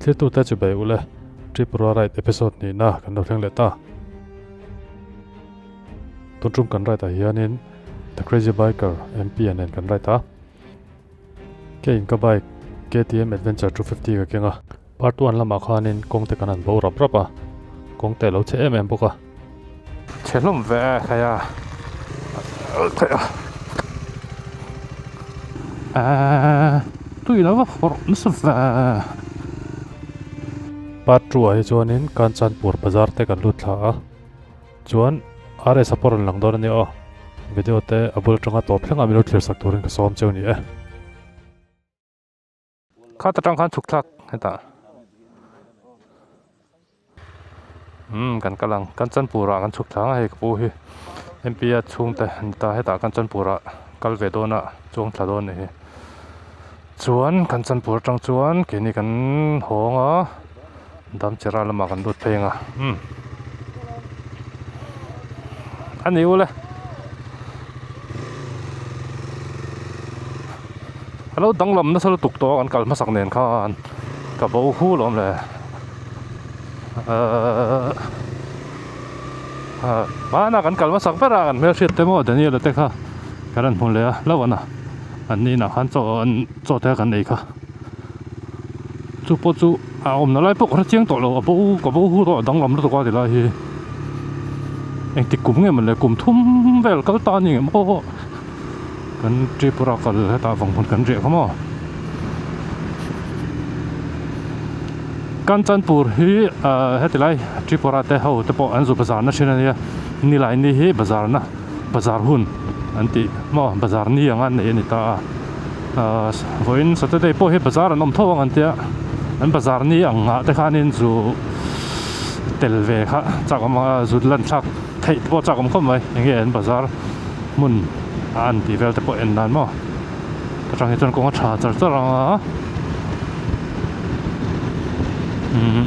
Thiltute chu bei ule, Tripura Ride episode nihna kan lo thleng leh ta. Tun tum kan ride ah hianin The Crazy Biker MP a nen kan ride a. Keiin ka bike KTM Adventure 250 ka keng a. Part one lamah khanin kawng te kan han bo rap rap a, kawng te a lo chhe em em bawk a. Chhe hlawm ve a khai a, khai a eee tui lo va fawrh nasa ve. Part two ah hi chuanin Kanchanpur bazar te kan lut thla a, chuan RS a pawh rawn lang dawn a nia aw. Video te a bul atanga tawp thlengah min lo thlir sak turin ka sawm cheu ni e. Khat atang khan chhuk thlak hetah umm kan kal ang Kanchanpur ah kan chhuk thla ang a hei ka pu hi M P a chhungte an ni ta hetah Kanchanpur ah kal ve dawn a chuang thla dawn a ni hi chuan Kanchanpur atang chuan keini kan hawng a Damchera lamah kan lut phei ang a umm a ni ule. A lo danglam nasa lutuk tawh a kan kal hmasak nen khan ka bo hu lawm le ahh hmanah kan kal hmasak ber a kan hmelhriat te maw Daniel-a te kha kan rawn hmu leh a hlauh a na an ni inah khan chaw an chaw te kan ei kha chu pawh chu a awmna lai pawh ka hre chiang tawh lo a bo ka bo hu tawh a danglam lutuk a ti lai hi engtik kum nge maw le kum thum vel kal ta a ni ngem aw. Kan Tripura kal hetah vang hmun kan riah kha maw. Kanchanpur hi ah heti lai Tripura te ho te pawh an zu bazar na thin a nia nilai ni hi bazar na bazar hun an tih maw bazar ni anga an neih a ni ta a ah vawiin Saturday pawh hi bazar an awm tho ang an tia an bazar ni ang ah te khanin zu tel ve kha chak awm ang a zu lan thlak theih te pawh chak awm khawp mai enge an bazar hmun a an tih vel te pawh en nan maw ta tang hi chuan kawng a tha char char ang a umm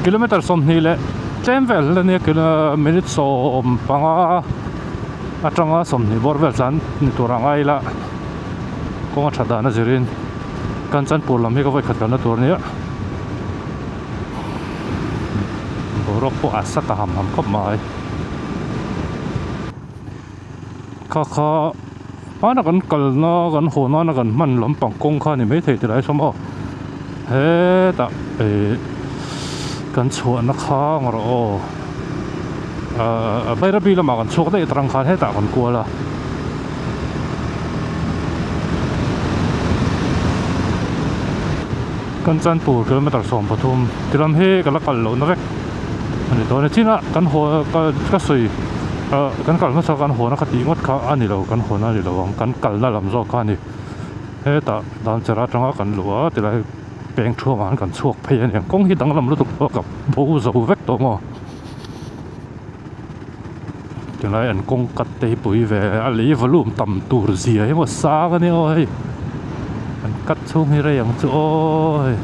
kilometer 20 leh tlem vel a nia kilo minute 15 atanga 20 bawr vel tlan ni tur ang a ila kawng a that dan a zirin Kanchanpur lam hi ka vawikhat kalna tur a nia. Boruak pawh a sa ta ham ham khawp mai. Kha kha hmana kan kalna kan haw nana kan hman lampang kawng kha a ni maithei ti lai saw maw hetah ih kan chhuahna kha ang rawh aw ahh Bairabi lamah kan chhuak daih aṭang khan hetah kan kual a. Kanchanpur kilometer 13 ti lam hi ka la kal loh na vek a ni dawn a chinah kan haw ka ka sawi ah kan kal hmasa kan haw na ka tih ngawt kha a ni lo kan haw na a ni lo ang kan kalna lam zawk kha a ni hetah Damchera atanga kan luh a tilai peng thuamah khan kan chhuak phei a ni ang kawng hi danglam lutuk pawh ka bo zo vek tawh maw. Tunlai an kawng cut te hi pui ve a lei volume tam tur zia hi maw sang a nia aw hei an cut chhung hi rei ang chu aw hei.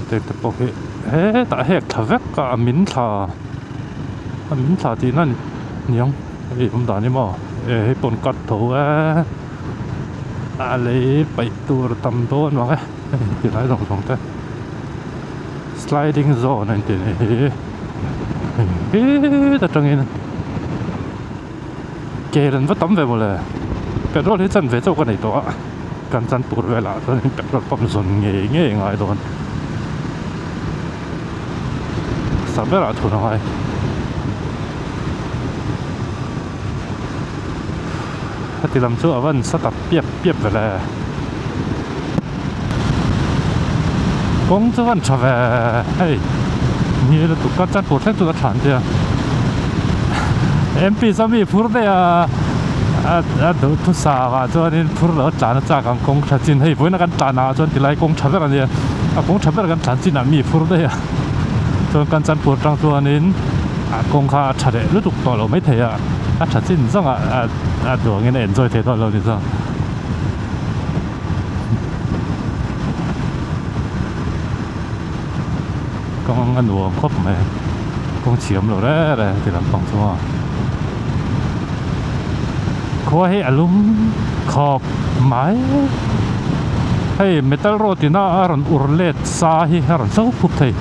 Te pawh hi hetah hek thla vek a a min thla a min thla tihna a niang hei awm dan hi maw e hei pawh an cut tho e a lei paih tur a tam dawn vang e hei ti lai zawng zawng te sliding zone a intih ni hi hei het atangin kel an va tam ve mawle petrol hi chan ve chauh ka nei tawh a kan chan tur velah chuanin petrol pump zawn ngei ngei a ngai dawn sa berah thun a ngai heti lam chu a van sa ta piap piap ve le kawng chu a van tha ve hei ni lutuk ka chan tur thleng chu ka thlan tia MP sawmi phur daih a a duh thusa ah chuanin phur loh a tlan a chak ang kawng tha chin hei vawiin a kan tlan ah chuan tilai kawng tha ber a nia a kawng tha ber kan tlan chin ah mi phur daih a chuan kan chan tur tang chuanin a kawng kha a tha leh lutuk tawh loh maithei a a tha chin zawng ah a duangin a enjoy thei dawn lo ni zawk. Kawng a nuam khawp mai kawng chhiam lo reng reng heti lampang chu maw khua hi a lum khawp mai hei metal road ina a rawn ur let sa hi a rawn so phup thei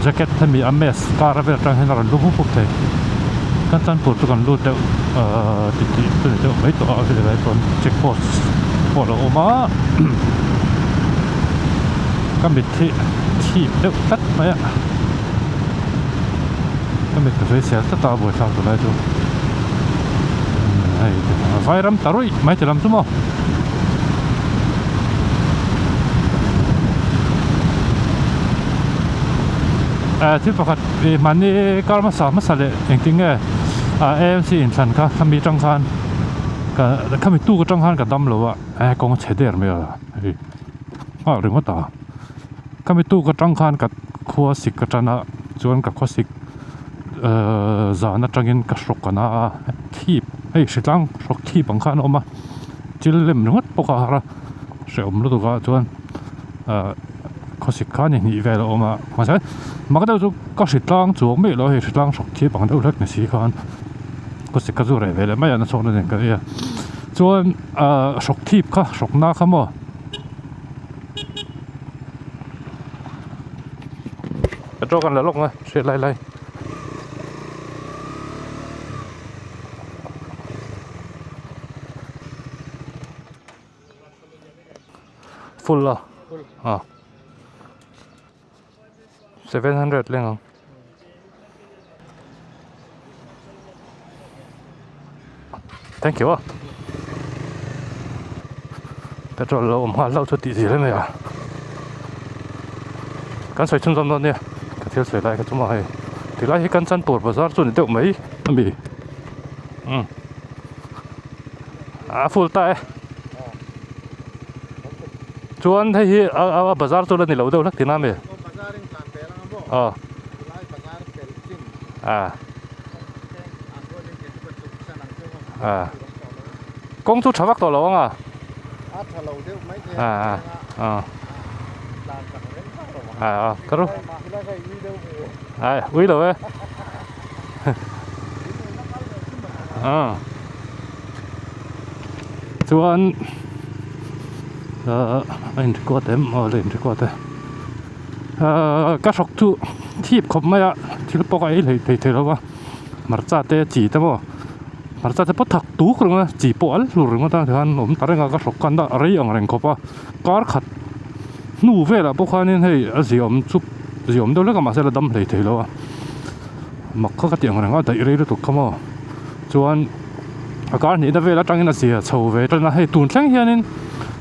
jacket hemi a mask kar vel atang hian a rawn lum hup hup thei Kanchanpur chu kan lut deuh ahh titih chu ni deuh mai tawh a helai pawn check post pawh a lo awm a. Ka mit hi thip deuh tlat mai a ka mit ka sawisel tlat a a buaithlak tur lai chu hei vai ram ta ruih mai ti lam chu maw. Thil pakhat ih mahni kar hmasa hmasa leh engtin nge AMC inthlan kha khami atang khan ka khami tuk atang khan ka dam lo a kawng a chhe der mai a hei. Nghak ringawt a khami tuk atang khan ka khua sik atana chuan ka khua sik ehh zan atangin ka hrawk ana a thip hei hritlang hrawk thip ang khan a awm a thil lem ringawt bawk a har a hrehawm lutuk ah chuan ehh khaw sik kha ni hnih vel a awm a mahse mak deuh chu ka hritlang chuang miah lo a hei hritlang hrawk thip ang deuh hlek ni si khan khaw sik kha chu reh ve leh mai a na chhuak na nen ka ei a chuan ahh hrawk thip kha hrawk na kha maw. Petrol kan la lawk ang e hriat lai lai. Full a ah 700 leng ang. Thank you a petrol lo awm nghal hlauh chu tih zir em a kan sawi chhunzawm dawn nia ka thil sawi lai kha chu maw hei tilai hi Kanchanpur bazar chu ni deuh mai a mi umm a full ta e chuan hei hi a bazar chu la ni lo deuh hlek tina mi aw a a kawng chu tha vak tawh lo ang a a a a a ka ru ai ui lo e a chuan a in record em aw la in record e. Ahh ka hrawk chu thip khawp mai a thil pawh ka ei hlei thei thei lo va hmarcha te chi te maw hmarcha te pawh thak tuk reng a chi pawh al hlur ringawt a tikhan awm ta reng a ka hrawk khan a rei ang reng khawp a kar khat hnu velah pawh khanin hei a ziaawm chu ziaawm deuh hlek a mahse la dam hlei thei lo a mak kha ka ti ang reng a daih rei lutuk kha maw chuan a kar hnihna vel atangin a zia chho ve tan a hei tun thleng hianin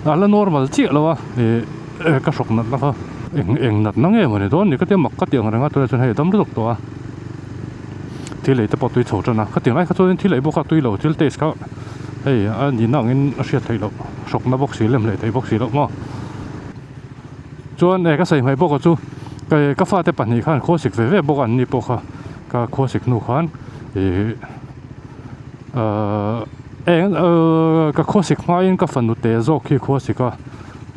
a la normal chiah lo a ih. Eh ka hrawk natna kha eng eng natna nge mawni dawn ni ka tia mak ka tih ang reng a tunah chuan hei a dam lutuk tawh a thil ei te pawh tui chho tan a khatiang lai kha chuan thil ei bawk a tui lo thil taste kha hei a nihna angin a hriat theih loh hrawkna bawk si lem leh theih bawk si loh maw chuan eh ka sawi hmaih bawk a chu ka fate pahnih khan khuasik ve ve bawk a an ni pawh kha ka khuasik hnu khan ih ahh eng ahh ka khuasik hmain ka fanu te zawk hi khuasik a.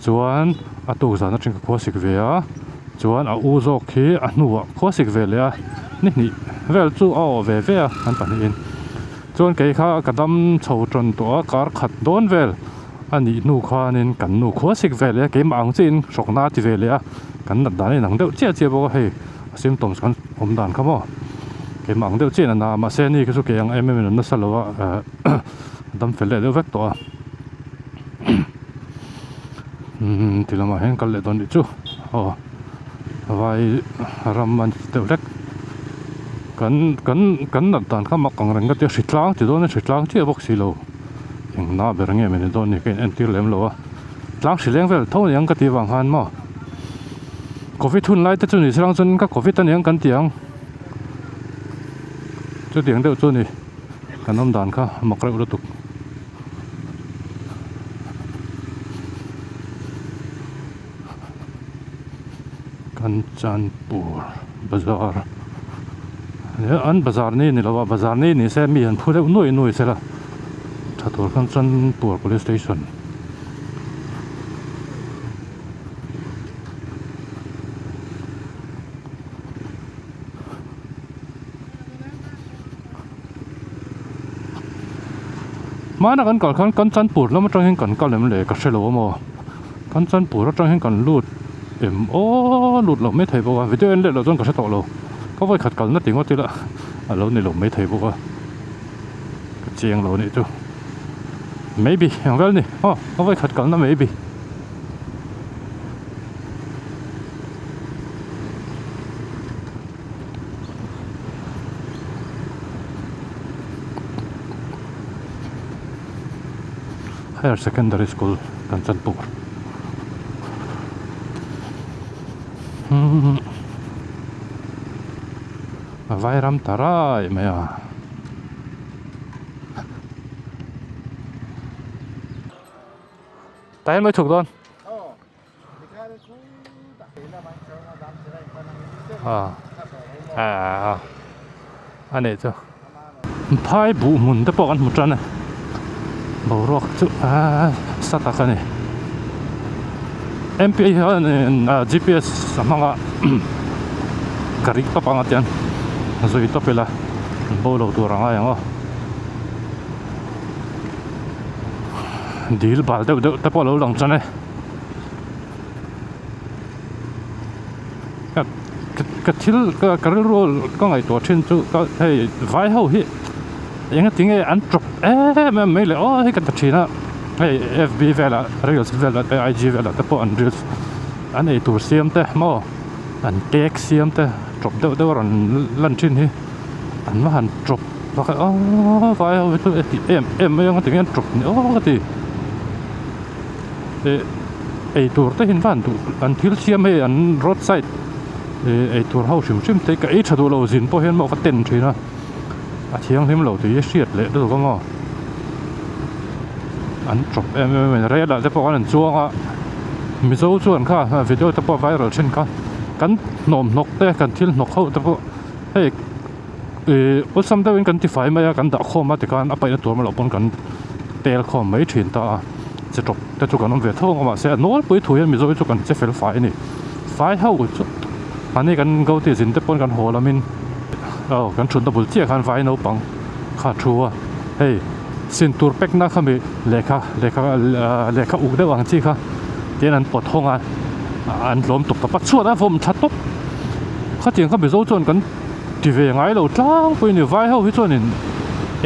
Chuan a tuk zan atang ka khua sik ve a, chuan a u zawk hi a hnuah khua sik ve leh a, ni hnih vel chu a awh ve ve a an pahnihin. Chuan kei kha ka dam chho tawn tawh a, kar khat dawn vel a nih hnu khanin kan nu khua sik ve leh a, keimah ang chiahin hrawkna a ti ve leh a, kan nat dan a inang deuh chiah chiah bawk a, hei a symptoms kan awm dan kha maw keimah ang deuh chiahin a na a, mahse ani kha chu kei ang em em in an nasa lo a, dam fel leh deuh vek tawh a. Umm ti lamah hian kal leh dawn nih chu aw vai ram a ni deuh hlek kan kan kan nat dan kha mak ang reng ka tia hritlang ti dawn a hritlang chiah bawk si lo eng na ber nge mawni dawn ni ka in entir lem lo a tlang hri leng vel tho aniang ka tih vang khan maw covid hun lai te chu ni se lang chuan ka covid aniang kan ti ang chutiang deuh chu a ni kan awm dan kha mak reuh lutuk. Kanchanpur bazar an bazar ni ni lo a bazar ni ni se mi an phu deuh nuai nuai se la tha tur Kanchanpur police station. Hmana kan kal khan Kanchanpur lam atang hian kan kal em le ka hre lo a maw? Kanchanpur atang hian kan lut em aw lut loh mai thei bawk a video en leh loh chuan ka hre tawh lo ka vawi khat kalna ti ngawt ila a lo ni lo mai thei bawk a ka chiang lo nih chu maybe eng vel ni aw ka vawi khat kalna maybe. Higher Secondary School Kanchanpur a vai ram ta rai mai a. Tah hian mai chhuk dawn. A nih chu phai buh hmun te pawh kan hmu tan a boruak chu a sa tak a ni M P hian G P S a hmang a ka ring tawp ang a tiang zui tawp ila bo lo tur a ngai ang aw dil bal deuh deuh te pawh a lo lang tan e. Ka thil ka ka rilru ka ngaihtuah thin chu ka hei vai ho hi eng tinge an tawp em em mai le aw hei ka ta thin a hei F B velah reels velah te I G velah te pawh an reels an eitur siam te maw an cake siam te tawp deuh deuh a rawn lan thin hi an va han tawp vak e aw vai ho hi chu e tih em em mai ang tinge an tawp ni aw ka ti. Ih eitur te hin van duh an thil siam hei an road side ih eitur ho hrim hrim te ka ei tha duh lo zin pawh hian maw ka ten thin a a thianghlim lo tih hi hriat leh lutuk a maw an chawp em em a ni rel ah te pawh khan an chuang a mizo chuan kha video te pawh viral thin kha kan hnawm hnawk te kan thil hnawk ho te pawh hei ih awlsam deuhin kan tifai mai a kan dah khawm a tikhan a paihna tur awm loh pawn kan tel khawm mai thin ta a che tawp te chu kan awm ve tho ang a mahse a nawlpui thu hian mizo hi chu kan che fel fai a ni fai ho chu mahni kan go tih zin te pawn kan haw lamin aw kan thutna bul chiah khan vai naupang kha a thu a hei sin tur pack na khami lehkha lehkha lehkha uk deuh ang chi kha tian an pawt hawng a an tlawm tawp tawp a chhuat a vawm tha tawp khatiang kha mizo chuan kan ti ve ngai lo tlangpui a ni vai ho hi chuanin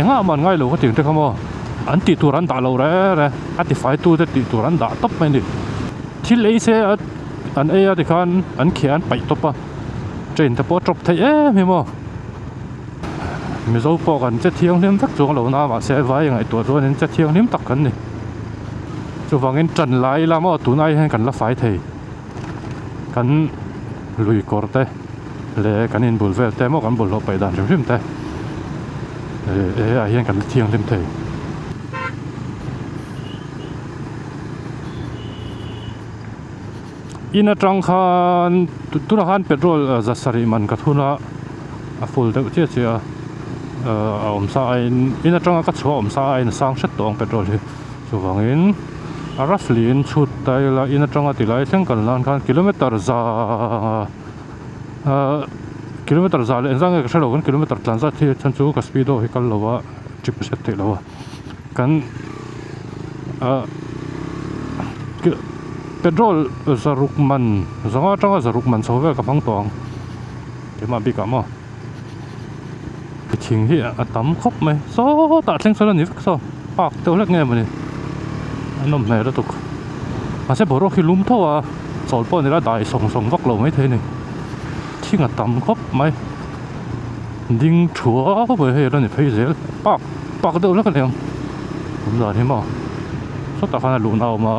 engah mah an ngai lo ka tih ang te kha maw an tih tur an dah lo re re a tifai tu te tih tur an dah tawp mai a ni thil ei se a an ei a tikhan an khiah an paih tawp a train te pawh a tawp theih em hi maw mizo pawh kan che thianghlim vek chuang lo na mahse vai ngaihtuah chuanin che thianghlim tak kan ni chuvangin tan lai ila maw tunah hian kan la fai thei. Kan lui kawr te leh kan inbul vel te maw kan bawlhhlawh paih dan hrim hrim te eh ah hian kan la thianghlim thei. In atang khan tunah khan petrol za sarih man ka thun a a full deuh chiah chiah a a awm sa aiin in atanga ka chhuah awm sa aiin a sang hret tawh ang petrol hi. Chuvangin a roughly in chhut ta ila in atanga ti lai thleng kan lan khan kilometer za ahh kilometer za leh engzah nge ka hre lo kan kilometer tlan zat hi chhan chu ka speedo hi kal lo a trip a hriat theih loh a kan ahh petrol zaruk man zanga atanga zaruk man chho vel ka hmang tawh ang keimah bikah maw. Thing hi a tam khawp mai sawtah thleng sawn a ni vek saw park deuh hlek nge mawni a nawm hmel lutuk mahse boruak hi lum tho a chawl pawh a ni lo a dai sawng sawng vak lo maithei a ni thing a tam khawp mai ding thuau mai hei a la ni phei zel park park deuh hlek a ni ang awm dan hi maw sawtah khan a luhna a awm a.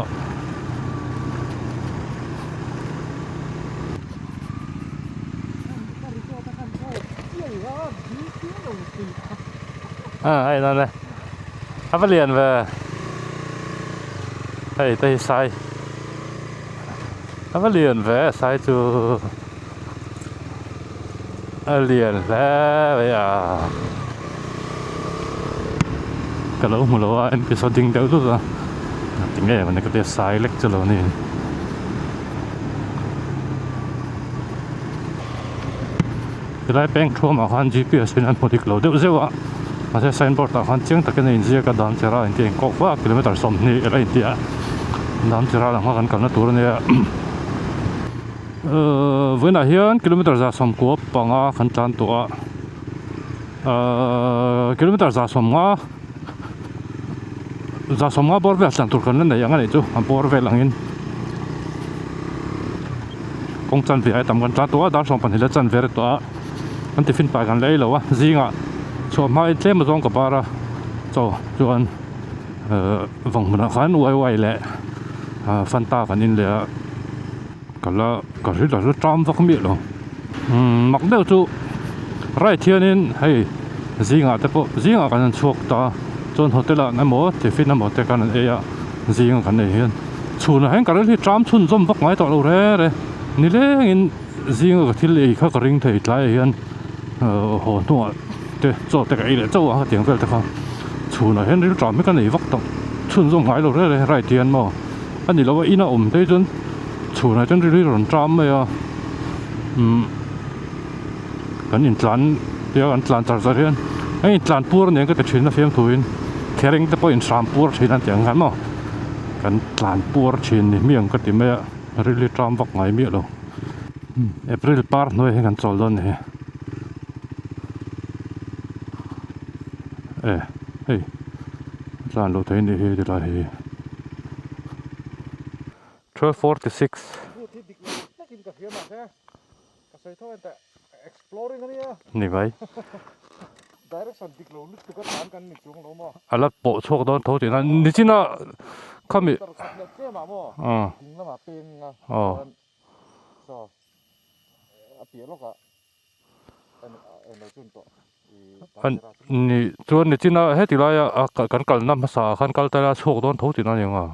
A hei nan e a va lian ve hei te hi sai a va lian ve sai chu a lian hle mai a ka lo hmu lo a episode ding deuh dut a tinge mawni ka tia sai lek chu lo ni. Tilai peng thuamah khan G P S in an hmu dik lo deuh zeuh a. Mahse signboard ah khan chiang takin a inziak a Damchera a inti a inkawk vak a kilometer 20 ela inti a Damchera lam kha kan kalna tur a nia Ehh vawiinah hian kilometer 95 kan tan tawh a Ehh kilometer 150 150 bawr vel tlan tur kan la nei ang a nih chu a bawr vel angin kawng chanve ai tam kan tlan tawh a dar 12 la chanve a ri tawh a kan tiffin pai kan la ei lo a zingah chhuah hmain tlem a zawng ka bar a chaw chuan ehh vang hmunah khan uai uai leh ah fanta kan in leh a ka la ka hre la hre tam vak miah lo umm mak deuh chu ride hianin hei zingah te pawh zingah kan han chhuak ta a chuan hotel ah emaw tiffin emaw te khan an ei a zinga kan ei hian chhunah hian ka rel hi tram chhunzawm vak ngai tawh lo re re nilengin zinga ka thil ei kha ka ring thei tlaiah hian haw hnuah te chaw te ka ei leh chauh a hetiang vel te kha chhunah hian ril tram hi ka nei vak tawh chhunzawm ngai lo re re ride hian maw a ni lo a ina awm phei chuan chhunah chuan ril hi rawn tram mai a umm kan intlan tia kan tlan char char hian a intlan pur aniang ka ti thin a fiamthuin thereng te pawh inhram pur thin a tiang khan maw kan tlan pur thin ni hmiang ka ti mai a ril hi tram vak ngai miah lo April par hnuai hi kan chawl dawn a ni hi e hei tlan loh theih a nih hi tilai hi. 12:46 Ni mai A la pawh chhuak dawn tho tihna nichina khami aw Ni chuan nichina heti laia kan kalna hmasa ah khan kal tala chhuak dawn tho tihna a ni ang a.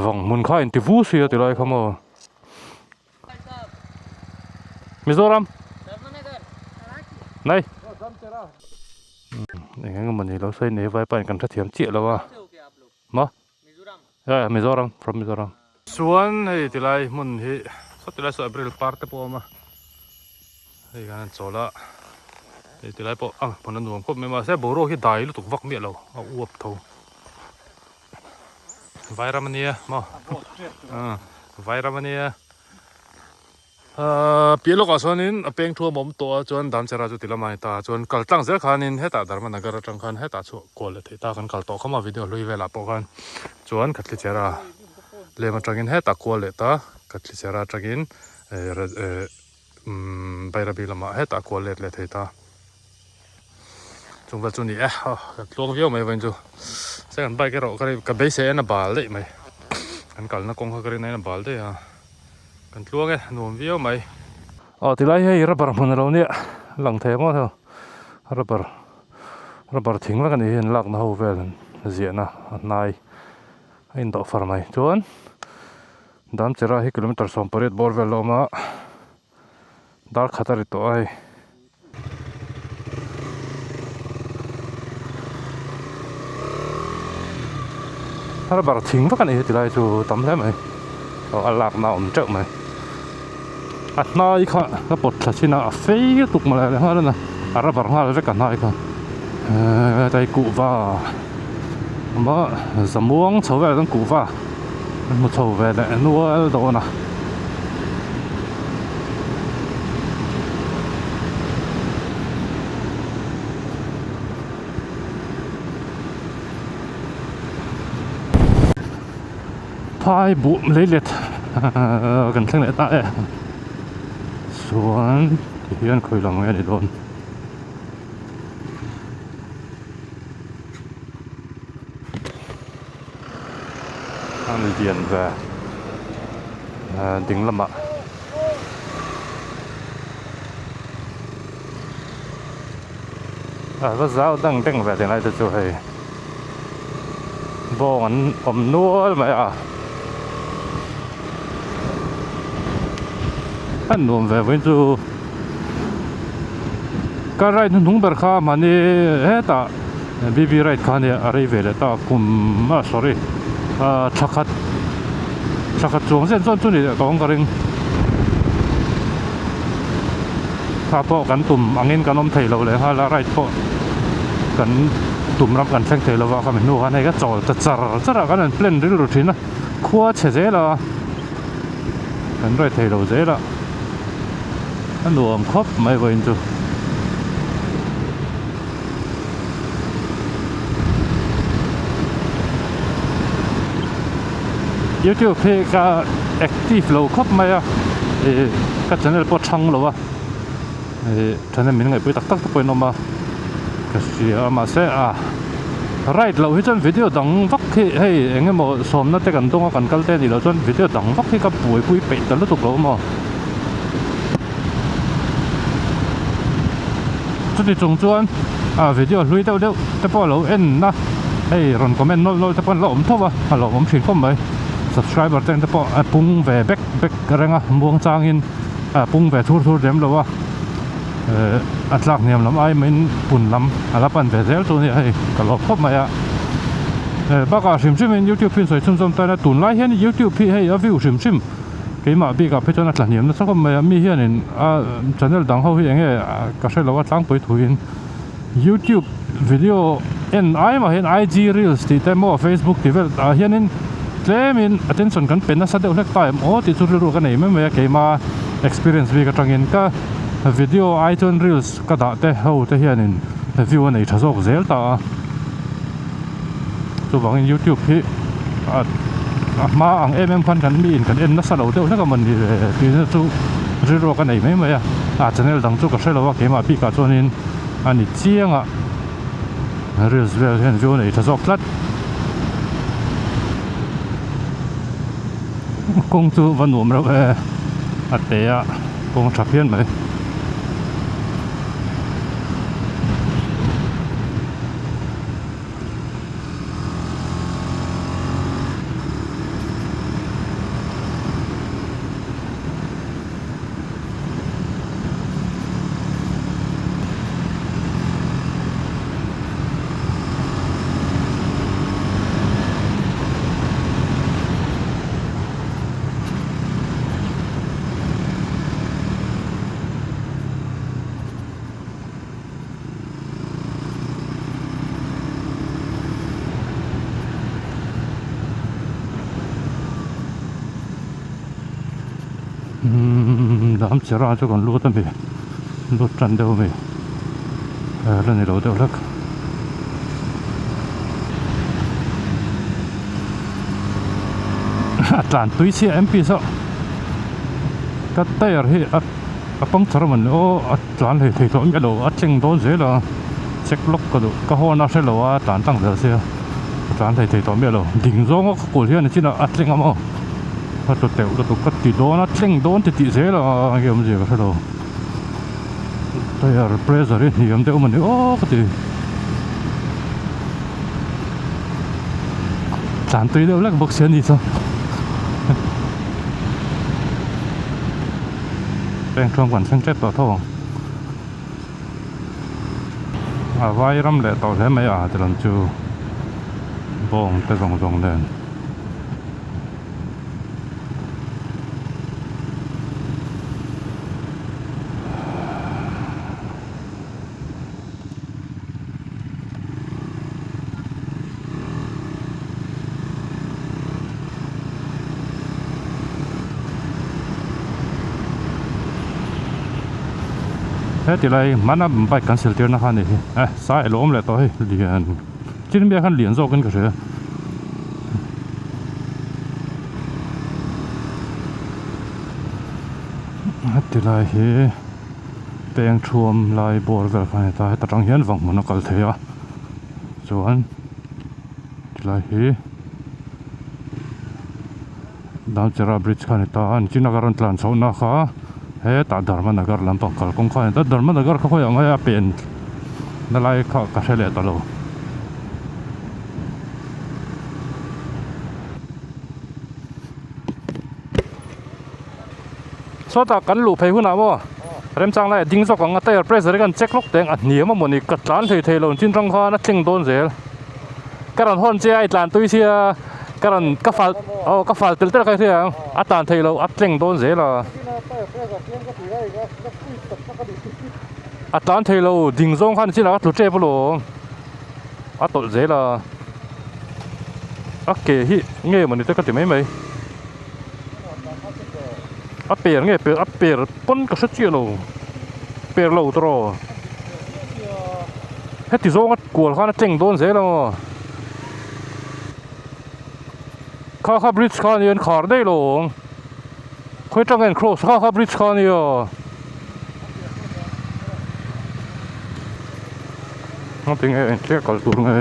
Vang hmun kha inti vu si a ti lai kha maw. Mizoram. Nai. Eng eng emaw ni lo sawi nei vai pahin kan hrethiam chiah lo a. Maw? Ya Mizoram from Mizoram. Chuan hei tilai hmun hi saw tilai saw April par te pawh a awm a hei kan han chawl a hei tilai pawh a hmun a nuam khawp mai mahse boruak hi dai lutuk vak miah lo a uap tho vairam ania maw vairam ania. Ahh piah lawkah chuanin a peng thu a awm tawh a chuan Damchera chu ti lamah a ni ta a chuan kal tlang zel khanin hetah Dharmanagar atang khan hetah chhuah kual leh theih ta kan kal tawh kham a video hlui velah pawh khan chuan Khatlichera lem atangin hetah kual leh ta Khatlichera atangin eh umm Bairabi lamah hetah kual let leh thei ta chung vel chu a ni e aw kan tluang viau mai vawiin chu second bike erawh ka beisei en a bal daih mai kan kalna kawng kha ka rin aiin a bal daih a. Kan tluang e, nuam viau mai. Aw tilai hei rubber hmun a lo nia, lang thei maw heo rubber rubber thing vek a nih hi an lakna ho vel an ziahna a hnai a indawh far mai chuan Damchera hi kilometer 18 bawr vel a awm a dar khat a ri tawh a hei. Rubber thing vek a ni tilai chu tam hle mai aw a lakna a awm teuh mai a hnai kha ka pawt thla chin a a fei lutuk mawle leh nghal a na a rubber nghal vek a hnai kha ehh tai kuhva maw zamuang chho velah chuan kuhva an hmu chho ve leh nual dawn a. Phai buh lei let kan thleng leh ta e chuan ti hian khawi lang nge a ni dawn. A ni lian ve ding lamah a va zau dang deng ve tinglai te chu hei bawng an awm nual mai a a nuam ve vawiin chu car ride hnuhnung ber kha mahni hetah B B ride kha ania a rei ve leh ta kum ah sorry ah thla khat thla khat chuang zen chuan chu ni leh tawng ka ring. Kha pawh kan tum angin kan awm thei lo leh nghal a ride pawh kan tum ram kan thleng thei lova khami hnu khan hei ka chawl ta char char a kan han plan rilru thin a khua chhe zel a kan ride thei lo zel a a nuam khawp mai vawiin chu. Youtube hi ka active lo khawp mai a ih ka channel pawh thang lo a ih channel min ngaihpui tak tak te pawh in awm a ka hria a mahse a right loh hi chuan video dang vak hi hei eng emaw sawmna te kan dawng a kan kal te a nih loh chuan video dang vak hi ka buaipui peih ta lutuk lo maw. Chuti chung chuan ah video hlui deuh deuh te pawh a lo en a hei rawn comment nawlh nawlh te pawh an la awm tho a a lo awm thin khawp mai subscriber te te pawh a pung ve bek bek reng a muang changin a pung ve thur thur lem lo a eh a tlak hniam lam ai mahin pun lam a la pan ve zel chu a nia hei ka lawm khawp mai a eh bakah hrim hrim in youtube hi an sawi chhunzawm tan a tunlai hian youtube hi hei a view hrim hrim. Keimah bikah phei chuan a tla hniam nasa khawp mai a, mi hianin a channel dang ho hi eng nge ka hre lo a tlangpui thuin youtube video en ai mah hian IG reels tih te maw facebook tih vel ah hianin tlemin attention kan pe nasa deuh hlek ta em aw tih chu rilru ka nei mai mai a keima experience bik atangin ka video ai chuan reels ka dah te ho te hianin view a nei tha zawk zel ta a. Chuvangin youtube hi a a hma ang em em khan kan miin kan en nasa lo deuh hlek a mawni le tihna chu rilru ka nei mai mai a a channel dang chu ka hre lo a keimah bikah chuanin a ni chiang a reels vel hian view a nei tha zawk tlat kawng chu va nuam reuh e a te a kawng tha phian mai. Dam chera chu kan lut a mi lut tan deuh a mi la ni lo deuh hlek. A tlan tui chiah em pi saw ka tyre hi a a puncture a mawni aw a tlan hlei thei tawh miah lo a tleng dawn zel a check lawk ka duh ka horn a hrelo a tlan tlang zel sia a tlan hlei thei tawh miah lo ding zawnga ka kul hian a chinah a tleng a maw a tlu teuh lutuk ka ti dawn a tleng dawn ti tih zel a enge awmzia ka hrelo tyre pressure hi hniam deuh a mawni aw ka ti tlan tui deuh lek bawk sia ni chuan. Peng thuam kan thleng tep tawh tho ang a vai ram leh tawh hle mai a ti lam chu bawng te zawng zawng nen. Heti lai hmana bike kan sil tirna kha a ni hi eh sai a lo awm leh tawh hei lian chin biak hian lian zawkin ka hria. Heti lai hi. Peng thuam lai bawr vel kha a ni ta heta tang hian vang hmun a kal thei a chuan tilai hi Damchera bridge kha a ni ta a nichina ka rawn tlan chhoh na kha hetah Dharmanagar lampang kalkawng kha a ni ta Dharmanagar kha khawiah nge a pen na lai kha ka hre leh ta lo. Sawtah kan luh phei hunah maw remchang lai a ding zawk ang a tyre pressure hi kan check lawk teng a hniam a mawni ka tlan thei thei lo chin tang khan a tleng dawn zel ka rawn hawn che a i tlan tui sia Ka rawn ka fal aw ka fal tel tel ka hria ang a tlan theih loh a tleng dawn zel a. A tlan thei lo ding zawng khan chinah a tlu tep alawm a tawlh zel a a ke hi nge mawni te ka ti mai mai a per nge per a per pawn ka hre chiah lo per lo tawh heti zawnga kual khan a tleng dawn zel ang aw kha kha bridge kha ania an khar daih lo awm. Khawi tang en cross kha kha bridge kha ania Ngatinge nge engtia kal tur nge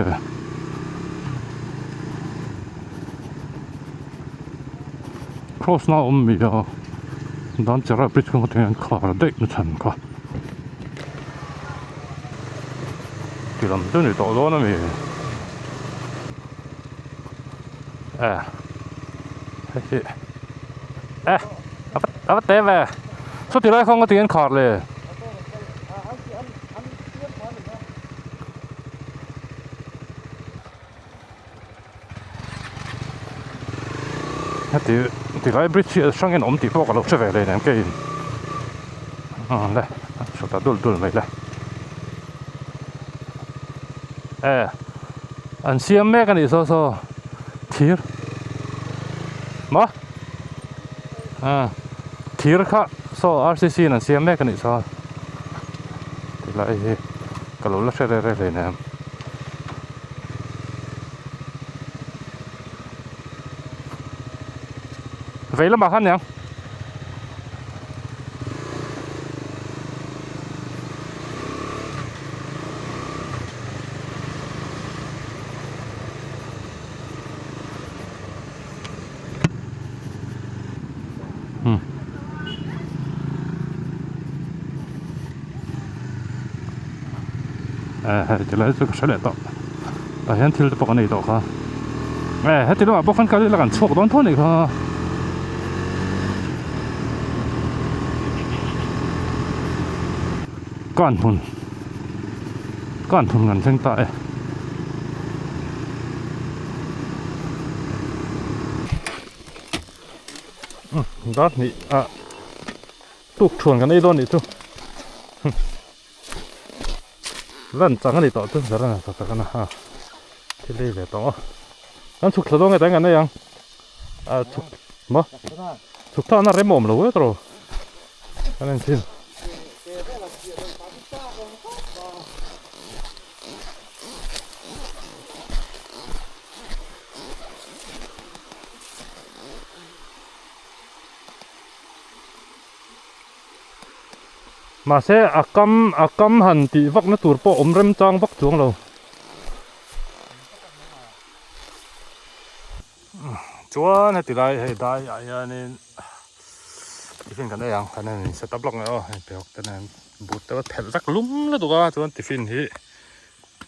Cross na awm mi a Dan chera bridge kha ngatinge an khar daih na chhan kha Ti lam chu ni tawh dawn a mi Eh hei hi eh a va a va te ve saw lai kha ngawtin an khar le heti ti lai bridge hi a hrangin a awm tih pawh ka lo hre ve leh nen keiin le a chhut ta dul dul mai le. Eh an siam mek a nih saw saw thir maw ah thir kha saw R C C in an siam mek a nih saw tilai hi ka lo la hre reng reng hleinem. Vei lamah khan niang. Hmm. Eh, hei ti lai chu ka hre leh tawh. Tah hian thil te pawh ka nei tawh kha. Eh, heti lamah pawh khan kal ila kan chhuak dawn tho a nih kha. Kan hmun kan hmun kan thleng ta e. Dar hnih ah tuk thuan kan ei dawn nih chu. Lan chang a ni tawh chu zara na tak a na ha thil ei ve tawh a kan chhuk thla dawn nge tain kan ei ang a chhuk maw chhuk thla na rem awm lo e tawh kan en thin. Mahse a kam a kam han tih vak na tur pawh awm rem chang vak chuang lo. Chuan heti lai hei dai ah hianin tiffin kan ei ang kan en set up lawk mai aw hei pheikhawk te nen but te pawh phelh vek lum lutuk a chuan tiffin hi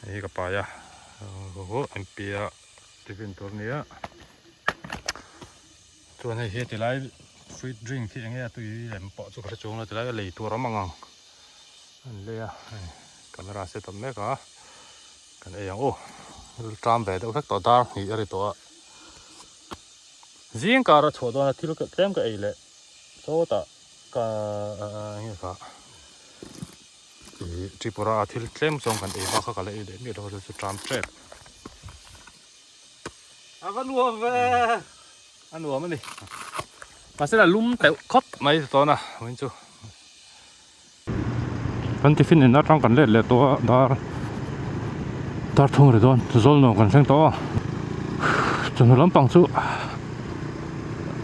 hei ka pai a M P a tiffin tur a nia. Chuan hei hi tilai fruit drink hi enge a tui lem pawh chu ka hre chuang lo tilai a lei tur a awm ang ang an lei a hei camera set up mek a kan ei ang aw ram ve deuh vek tawh dar hnih a ri tawh a zing kar a chhuah dawn a thil tlem ka ei leh sawtah ka enge kha ih Tripura a thil tlem zawng kan ei bak kha ka la ei leh miah lo chu tram tep. A va nuam ve. A nuam a ni. Mahse la lum teuh khawp mai tawna vawiin chu. Kan tiffin in atang kan let leh tawh a dar dar thung ri dawn zawl nuam kan thleng tawh a. Chawhnu lampang chu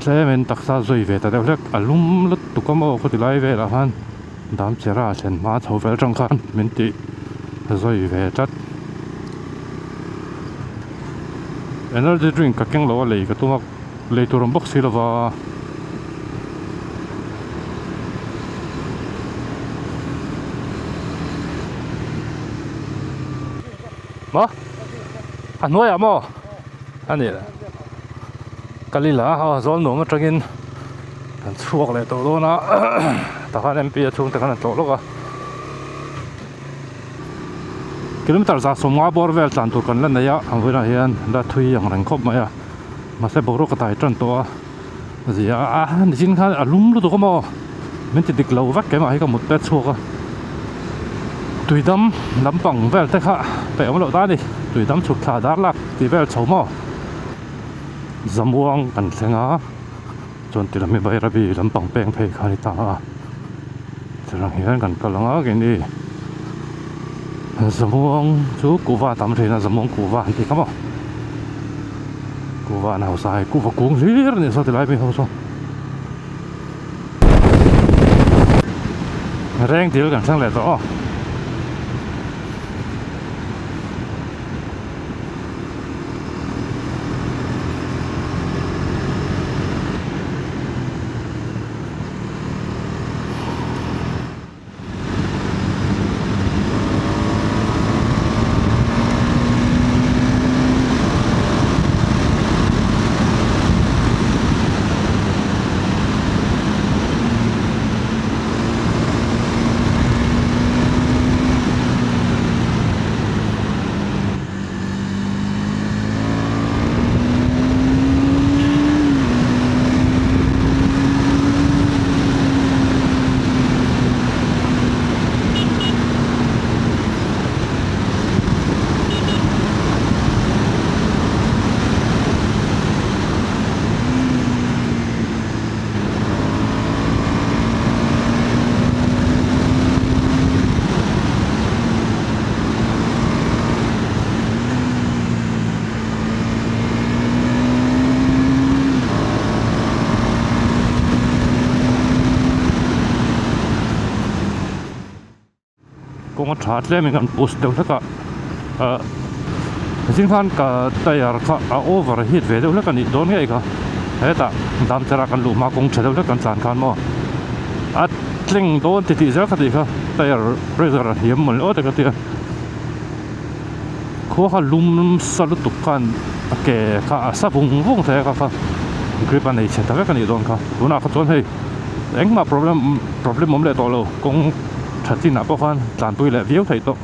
tlem in taksa zui ve ta deuh hlek a lum lutuk a maw khawti lai velah khan Damchera thlen hma chho vel atang khan min tih zui ve tlat. Energy drink ka keng lo a lei ka tum a lei tur awm bawk si lova. Maw a hnuaiah maw a nih leh kal ila aw zawl nuam atangin kan chhuak leh tawh dawn a tah khan M P a chhungte khan an tlawh lawk a. Kilometer za sawmnga bawr vel tlan tur kan la nei a, ang hunah hian la thui ang reng khawp mai a. Mahse boruak a tai tan tawh a zia a nichin khan a lum lutuk a maw min ti dik lo vek keimah hi ka mut te chhuak a tuidam lampang vel te kha peih awm loh ta a ni tuidam chhuk thla dar lak tih vel chho maw zamuang kan thleng a chuan ti lam hi bairabi lampang peng phei kha a ni ta a chutiang hian kan kal ang a keini zamuang chu kuhva a tam thin a zamuang kuhva an tih kha maw kuhva an hausa hei kuhva kung hlir a nih saw tilai mi ho saw reng dil kan thleng leh tawh aw. Kawng a tha tlem in kan post deuh hlek a ah zing khan ka tyre kha a over heat ve deuh hlek a nih dawn ngei kha hetah damchera kan luh hma kawng tha deuh hlek kan tlan khan maw a tleng dawn titih zel kha tih kha tyre pressure a hniam mawlh aw te ka ti a khua kha lum sa lutuk khan a ke kha a sa vung vung thei a kha kha grip a nei chhe ta vek a nih dawn kha tunah kha chuan hei engmah problem problem awm leh tawh lo kawng tha chinah pawh khan tlanpui leh viau theih tawh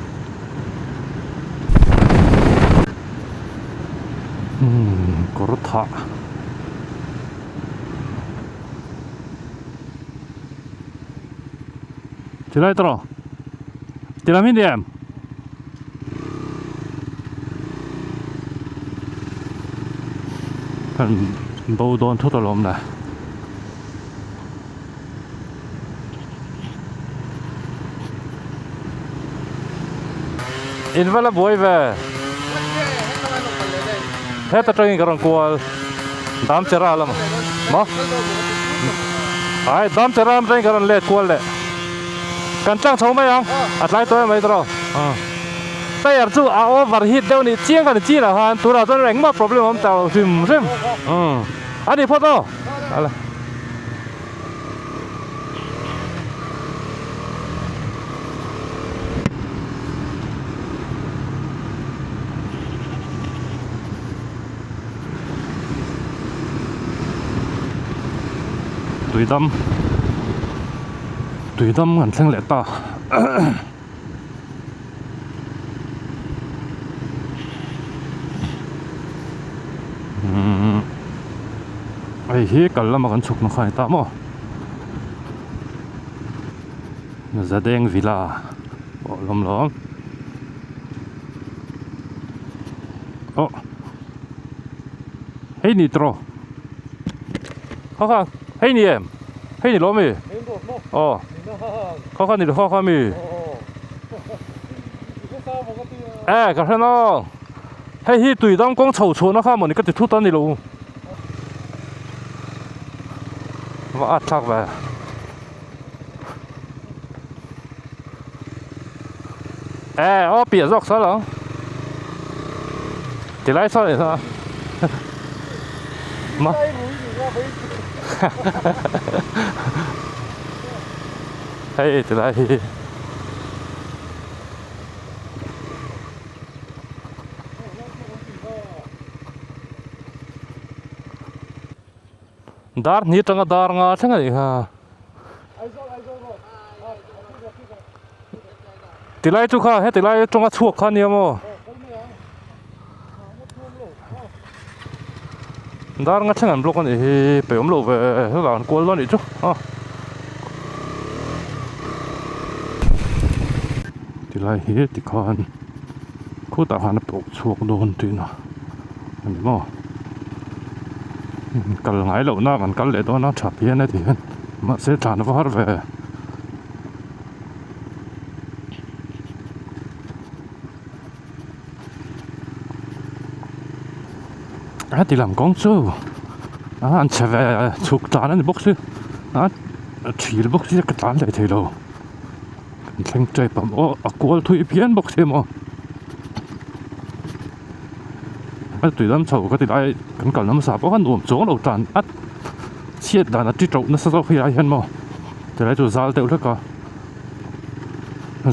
umm kawr thah. Tilai tawh tilam hi ni em? Kan bo dawn thut alawm le. In va la buai ve. Heta tangin ka rawn kual Damchera lam maw? Ai Damchera lam tangin ka rawn let kual leh. Kan tlang chho mai ang a tlai tawh em mai tawh tyre chu a over heat deuh nih chiang kha ni chin ah khan tunah chuan engmah problem a awm ta lo hrim hrim a ni phawt aw ala. Tuidam Tuidam kan thleng leh ta umm hei hi kal lama kan chhuk na kha a ni ta maw Zadeng Villa pawh lawm lawm aw hei ni tawh kha kha hei ni em hei ni lawm mi aw kha kha ni kha kha mi e ka hre nawng hei hi tui dang kawng chho chhuahna kha mawni ka ti thut a ni lo va at thlak ve. E aw piah zawk saw lo ti lai saw leh saw ma hei ti lai hi dar hnih atanga dar nga thleng a nih kha. Tilai chu kha heti lai atanga chhuak kha ania maw? Dar nga thleng an block a nih hi peih awm loh ve hetah an kual dawn a nih chu a. Tilai hi tikhan khutah khan a pawh chhuak dawn tihna a ni maw kal ngai loh na kan kal leh dawn a tha phian e ti hian mahse tlan a va har ve. A ti lam kawng chu a an chhe ve chhuk tlan a ni bawk si a a thil bawk si ka tlan leh thei lo kan thleng tep ang aw a kual thui phian bawk si maw a tui lam chho ka ti lai kan kal nasa pawh kha nuam chuang lo tlan at chhiat dan a ti tauh nasa zawk hi ai hian maw tilai chu zal deuh hlek a.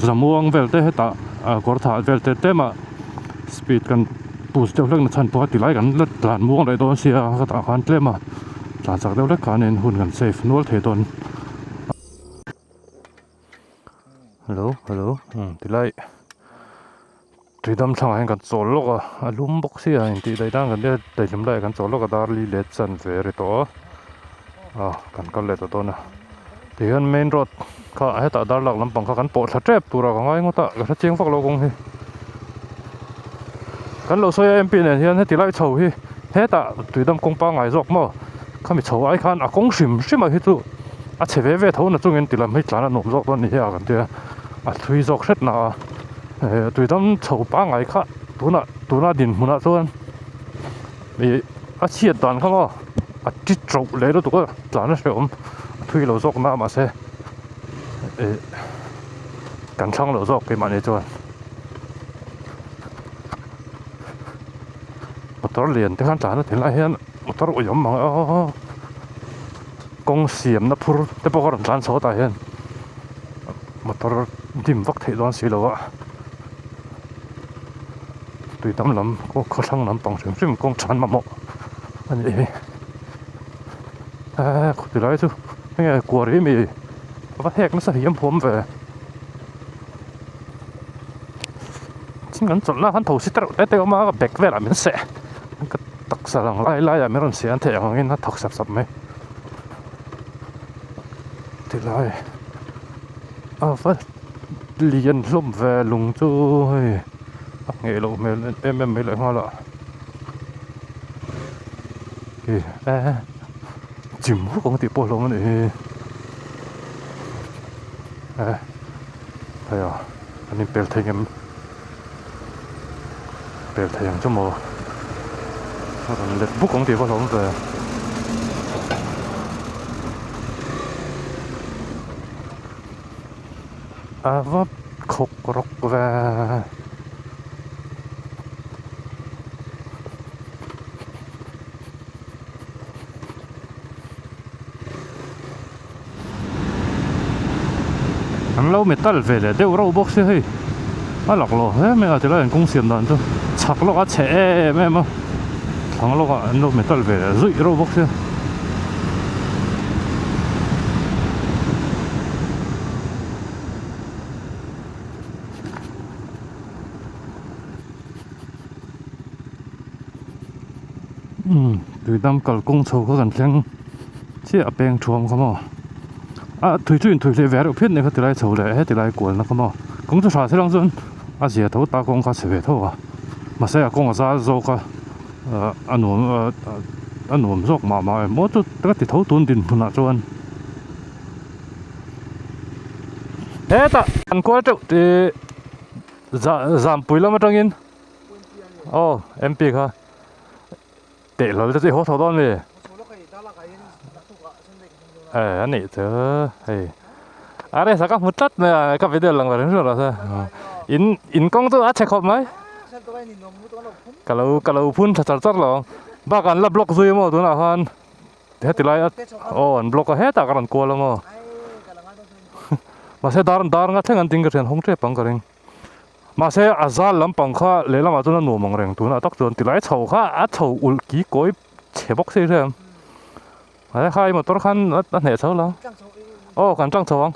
Zamuang vel te hetah ah kawr thah vel te tlema speed kan push deuh hlek na chhan pawh a ti lai kan la tlan muang leh dawn sia hetah khan tlema tlan chak deuh hlek khanin hun kan save nual thei dawn. Hello hello umm tilai tuidam thlangah hian kan chawl lawk a a lum bawk sia intih daih nan kan daihlim laiah kan chawl lawk a dar li let chan ve ri tawh a ah kan kal leh ta dawn a tihian main road kha hetah dar lak lampang kha kan pawh thla tep turah ka ngai ngawt a ka hre chiang vak lo kawng hi kan lo sawi a M P nen hian heti lai chho hi hetah tuidam kawng pangngai zawk maw khami chho ai khan a kawng hrim hrim ah hi chu a chhe ve ve tho na chungin ti lam hi tlan a nuam zawk dawn a ni hi a kan tia a thui zawk hret na a. Eh tuidam chho pangngai kha tunah tuna dinhmunah chuan ih a chhiat dan kha maw a ti tauh leh lutuk a tlan a hrehawm a thui lo zawk na mahse ih kan thlang lo zawk keimahni chuan motor lian te khan tlan a ti lai hian motor ui awm ang aw kawng siamna phur te pawh kha rawn tlan chho tah hian. Motor dim vak theih dawn si lo a tui tam lam khaw thlang lampang hrim hrim kawng than mamawh a nih hi eee khuti lai chu enge kuar hi mi a va hek nasa hiam huam ve thing an chawlh na khan tho si tereuh te te a awm a ka bag velah min seh ka taksa lang lai laiah min rawn seh an theih ang angin a thawk sap sap mai. Tilai a va lian hlawm ve lung chu hei a ngheh loh hmel em em mai leh nghal a ih e chim huk ang tih pawh hlawm a nih hi e hei a an inpel thei ngem pel thei ang chu maw a rawn let buk ang tih va hlawm ve a va khawk rawk ve An lo metal ve leh deuh reuh bawk sia hei a laklawh hle mai a tilai an kawng siam dan chu chhak lawk a chhe em em a thlang lawk ah an lo metal ve leh zuih reuh bawk sia. Umm tuidam kalkawng chho kha kan thleng chiah a peng thuam kha maw a thui chu inthui hleh ve reuh phian nia kha tilai chho leh heti lai kualna kha maw kawng chu tha thil ang chuan a zia tho ta kawng kha a chhe ve tho a mahse a kawng a zal zawk a ah a nuam a nuam zawk mah mah em maw chu ka ti tho tun dinhmunah chuan hetah an kual teuh tih zampui lam atangin. Aw MP kha teh hlawl te chu i haw tho dawn mi? Eh a nih chu hei a resa ka hmu tlat mai a ka video lang reng reng rawh se in in kawng chu a chhe khawp mai ka lo ka lo phun tha char char lo ang bakah an la block zui maw tunah khan heti lai a aw an block a hetah ka rawn kual a maw mahse dar dar nga thleng an ding ka thian hawng tep ang ka ring. Mahse a zal lampang kha lehlamah chuan a nuam ang reng tunah tak chuan tilai chho kha a chho ulh ki kawi chhe bawk si hria ang. He khai motor khan a hneh chho lo. Aw kan tlang chho ang.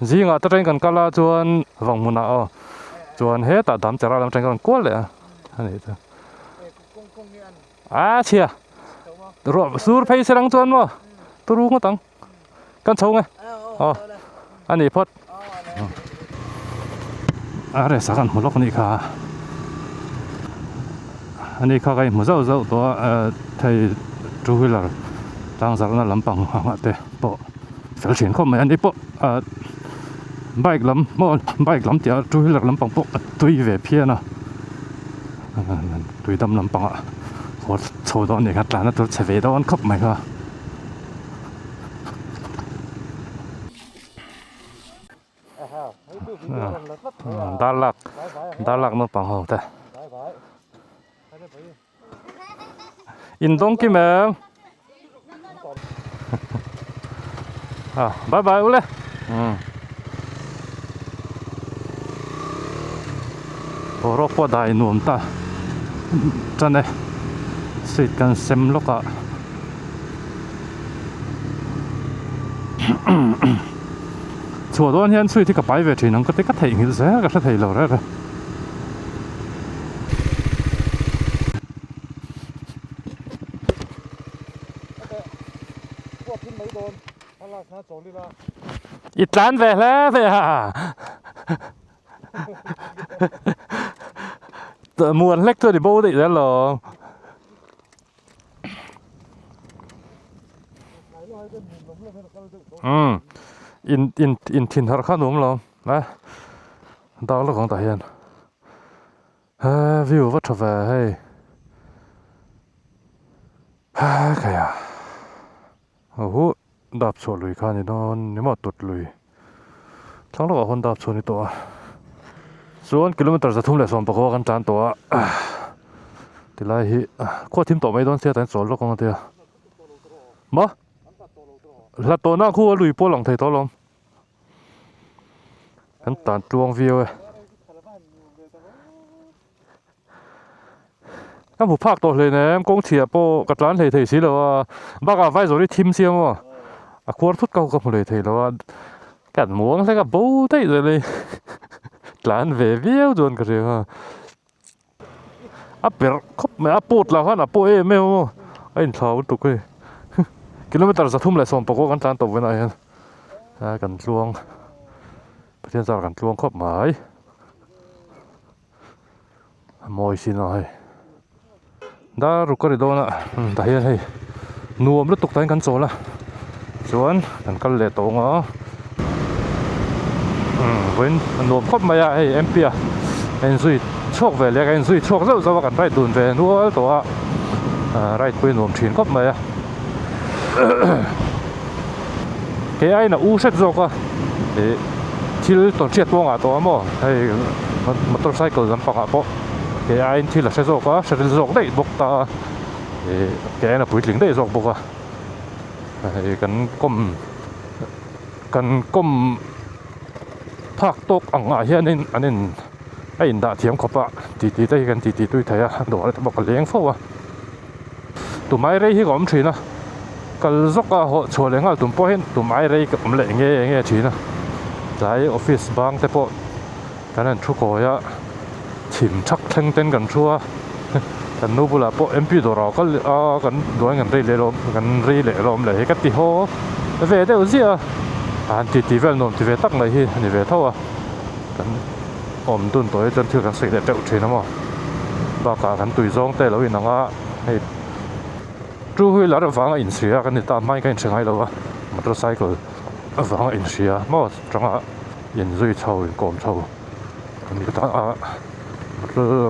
Zingah te train kan kal a chuan Vanghmunah aw chuan hetah Damchera lam train kan kual leh a a nih chu. A chhia. Ruah sur phei se lang chuan maw turu ngawt ang. Kan chho nge. Aw a ni phawt. A resa kan hmu lawk anih kha. Ani kha ka inhmu zauh zauh tawh a thei two wheeler tlang zarhna lampang angah te pawh fel thin khawp mai ani pawh ah bike lam maw bike lam tih ah two wheeler lampang pawh a tui ve phian a tui dam lampangah haw chho dawn nih kha tlan a tur chhe ve dawn khawp mai kha. Darlak darlak naupang ho te in dawng kim em ah bye bye ule um boruak pawh dai nuam ta tan e seat kan sem lawk ah. Chhuah dawn hian chhui hi ka pai ve thin ang ka ti ka theihnghilh zel ka hre thei lo reng reng. I tlan ve hle ve a muan hlek chu a ni bo daih zel lo. Umm in in in thin harh kha nuam lo a dang lawk ang tah hian he view va tha ve hei he khaia aw huh dap chhuah lui kha a ni dawn ni maw tut lui thlang lawkah khawn dap chhuah a ni tawh a chuan kilometer 319 kan tan tawh a tilai hi khua thim tawh mai dawn sia tan chawl lawk ang a tia maw hla tawhna khu a lui pawh a lang thei tawh alawm kan tan tluang viau e. Ka hmu phak tawh hle nem kawng chhiah pawh ka tlan hlei thei si lo a bakah vai zawh hi thim sia maw a khuar thut ka ka hmu hlei thei lo a kan muang hlek a bo daih zel a tlan ve viau chuan ka hria a a perh khawp mai a pawt lah khan a pawh em em a maw a inthlau lutuk hei kilometer 319 kan tlan tawh vawiinah hian kan tluang Pathian zar kan tluang khawp mai. A mawi sin a hei dar ruk a ri dawn a tah hian hei nuam lutuk tah hian kan chawl a chuan kan kal leh tawh ang a umm vawiin a nuam khawp mai a hei M P a a inzui chhuak ve leh a ka inzui chhuak zauh zauh a kan ride dun ve nual tawh a ah ride pawh hi nuam thin khawp mai a kei aiin a u hret zawk a ih thil tawnhriat pawh a ngah tawh a maw hei motorcycle lampangah pawh kei aiin thil a hre zawk a hre ril zawk daih bawk ta a ih kei aiin a puitling daih zawk bawk a hei kan kawm kan kawm phak tawk ang ah hianin an in a indah thiam khawp a titi te hi kan titi tui thei a dawr te pawh ka leng fo a. Tumai rei hi ka awm thin a, kal zawk a hawh chhuah leh nghal tum pawh hian tumai rei ka awm leh nge nge thin a, tlai office bang te pawh kan han thu kawi a, thim thak thleng ten kan thu a, kan nu bulah pawh M P dawrah kal leh a kan duai kan rei leh lawm kan rei leh lawm leh hi ka ti haw ve deuh ziah a, han titi vel nuam ti ve tak mai hi a ni ve tho a, kan awm dun tawh hi chuan thil kan sawi leh teuh thin a maw. Bakah kan tui zawng te lo inang a hei two wheeler avanga inhria kan ni ta hmain ka inhre ngai lo a motorcycle avanga inhria maw tanga inzui chho inkawm chho kan ni ta a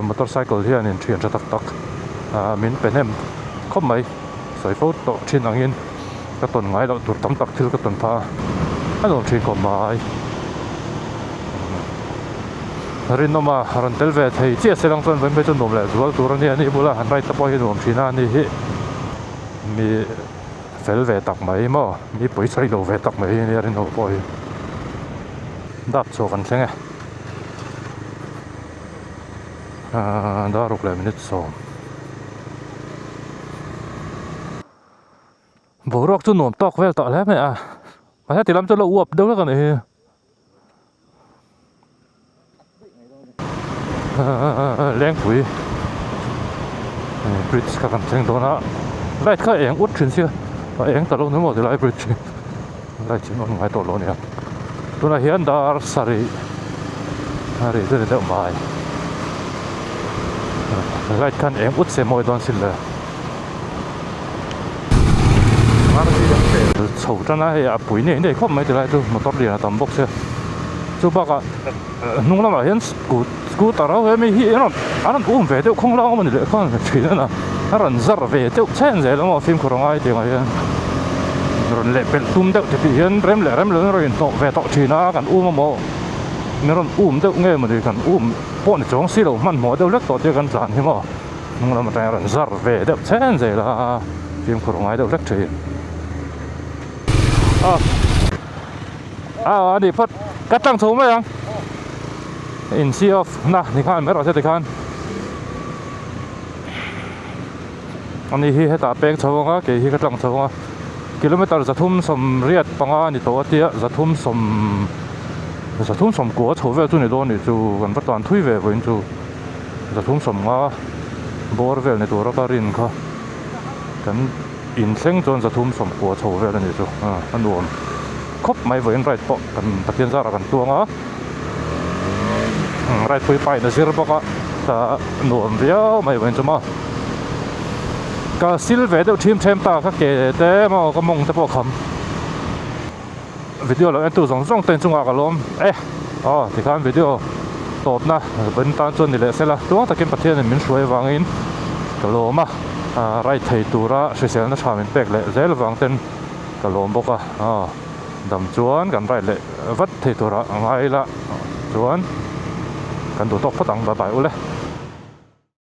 motorcycle hian inthian tha tak tak ah min pe hnem khawp mai sawi fo tawh thin angin ka tawn ngai loh tur tam tak thil ka tawn phah a a nuam thin khawp mai. Rinawm a rawn tel ve thei chiah se lang chuan vawiin phei chu nuam leh zual tur a nia ni bula han ride te pawh hi nuam thin a ni hi mi fel ve tak mai maw mi pawisa ilo ve tak mai hi nia rinawm pawh hi dap chhuah kan thleng e ahh dar ruk leh minute sawm. Boruak chu nuam tawk vel tawh hle mai a mahse ti lam chu lo uap deuh vek a nih hi. Lengpui bridge kha kan thleng dawn a Light kha eng ut thin sia a eng ta lo ni maw tilai bridge hi light chu an on ngai tawh lo ania tunah hian dar sarih a ri chu ni deuh mai light khan eng ut se mawi dawn sin le chho tan a hei a pui nei nei khawp mai tilai chu motor lian a tam bawk sia chu bakah hnung lamah hian scooter ho hemi hi an rawn an rawn um ve deuh khawng lang a mawni leh khan thin a a rawn zar ve deuh chhen zel a maw fimkhur a ngai tih ang hian rawn leh pelh tum deuh te tih hian rem leh rem lo in a rawn inhnawh ve tawh thin a kan um a maw min rawn um deuh nge mawni kan um pawh ni chuang si lo hmanhmawh deuh hlek tawh tia kan tlan hi maw hnung lam atangin a rawn zar ve deuh chhen zel a fimkhur a ngai deuh hlek thin a. A ani phawt ka tlang chho mai ang in see off na ni khan mai rawh se tikhan ani hi hetah peng chho anga kei hi ka tlang chho anga kilometer 385 a ni tawh a tia 300 390 chho vel chu ni dawn nih chu kan va tlan thui ve vawiin chu 350 bawr vel ni tura ka rin kha kan. Inthleng chuan 390 chho vel a nih chu a nuam khawp mai vawiin ride pawh kan Pathian zarah kan tuang a ride pui pain a zir bawk a a nuam viau mai vawiin chu maw ka sil ve deuh ṭhim ṭhem ta ka ke te maw ka mawng te pawh a kham video lo entu zawng zawng te chungah ka lawm e aw tikhan video tawpna vawiin tan chuan ni leh sela tluang takin Pathianin min hruai avangin ka lawm a ride thei tura hriselna tha min pek leh zel avang ten ka lawm bawk a aw dam chuan kan ride leh vat thei tura a ngai ila chuan kan duh tawk phawt ang bye bye ule.